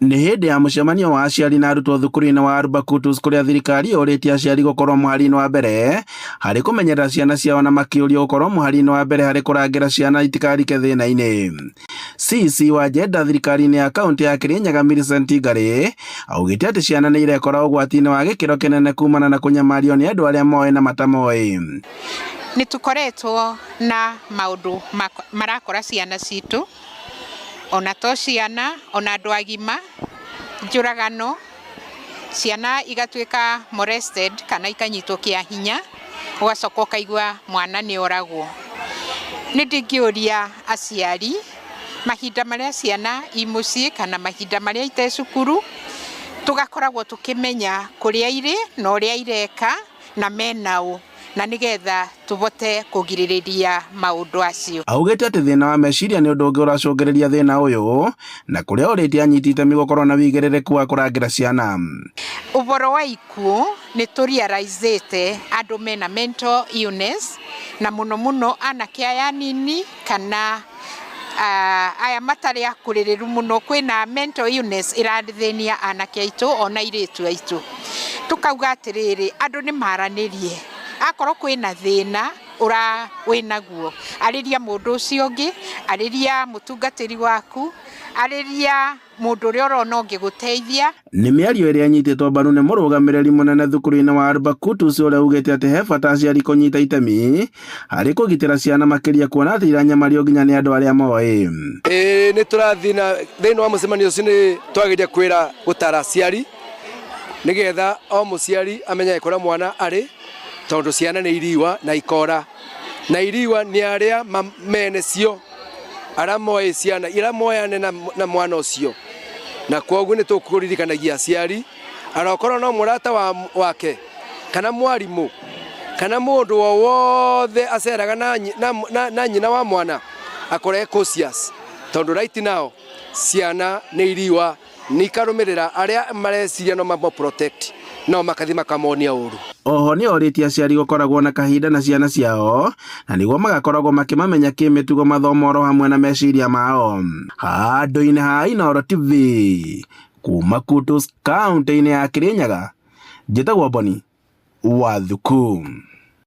Nĩ hĩndĩ ya mũcemanio wa aciari na arutwo thukuru-inĩ wa Arba Kutus kũrĩa thirikari yũrĩtie aciari gũkorwo mũhari-inĩ wa mbere harĩ kũmenyerera ciana ciao na makĩũrio gũkorwo mũhari-inĩ wa mbere harĩ kũrangĩra ciana itikarike thĩna-inĩ. CEC wa Jenda thirikari-inĩ ya kaunti ya Kirinyaga Millicent Ngarĩ augĩte atĩ ciana nĩ irekora ũgwati-inĩ wa gĩkĩro kĩnene kumana na kũnyamario nĩ andũ arĩa moĩ na matamoĩ. Nĩ tũkoretwo na maũndũ marakora ciana citũ, ona to ciana, ona andũ agima, njũragano, ciana igatuĩka molested kana ikanyitwo kĩa hinya, ũgacoka ũkaigua mwana nĩ oragwo. Nĩ ndingĩũria aciari mahinda marĩa ciana i mũciĩ kana mahinda marĩa ite cukuru, tũgakoragwo tũkĩmenya kũrĩa irĩ na ũrĩa ireka na mena ũ, na nĩgetha tũhote kũgirĩrĩria maũndũ acio. Augĩte atĩ thĩna wa meciria nĩ ũndũ ũngĩ ũracũngĩrĩria thĩna ũyũ, na kũrĩa orĩtie anyiti itemi gũkorwo na wĩigĩrĩrĩku wa kũrangĩra ciana. Ũhoro wa ikuũ nĩ tũ realize-ĩte andũ mena mental illness na mũno mũno anake aya anini kana aya matarĩ akũrĩrĩru mũno, kwĩna mental illness ĩrathĩnia anake aitũ ona airĩtu aitũ. Tũkauga atĩrĩrĩ, andũ nĩ maranĩrie, akorwo kwĩna thĩna wĩnaguo, arĩria mũndũ ũcio ũngĩ, arĩria mũtungatĩri waku, arĩria mũndũ ũrĩa ũrona ũngĩgũteithia. Nĩ mĩario ĩrĩa ĩnyitĩtwo mbaru nĩ mũrũgamĩrĩri mũnene thukuru-inĩ wa Arba Kutus ũrĩa ugĩte atĩ he bata aciari kũnyita itemi harĩ kũgitĩra ciana makĩria kuona atĩ iranyamario nginya nĩ andũ arĩa moĩ. Ĩĩ nĩ tũrathiĩ na thĩinĩ wa mũcemanio ũcio nĩ twageria kwĩra gũtara aciari nĩgetha o mũciari amenyage kũrĩa mwana arĩ tondũ ciana nĩ iriua na ikora na iriua nĩ arĩa mene cio arĩa moĩ ciana iria moyane na, na mwana ũcio na kwoguo nĩ tũkũririkanagia aciari arokorwo no mũrata wa, wake kana mwarimũ kana mũndũ o wothe aceraga na, na, na, na nyina wa mwana akore cautious tondũ right now ciana nĩ iriwa nĩ ikarũmĩrĩra arĩa mareciria no mamo protect no makathi makamonia ũru. Oho nĩ orĩtie aciari gũkoragwo na kahinda na ciana ciao na nĩguo magakoragwo makĩmamenya kĩmĩtugo, mathomo oro hamwe na meciria mao. Handũ-inĩ ha Inooro TV kuma Kutus kaunti-inĩ ya Kirinyaga, njĩtagwo Boni Wathuku.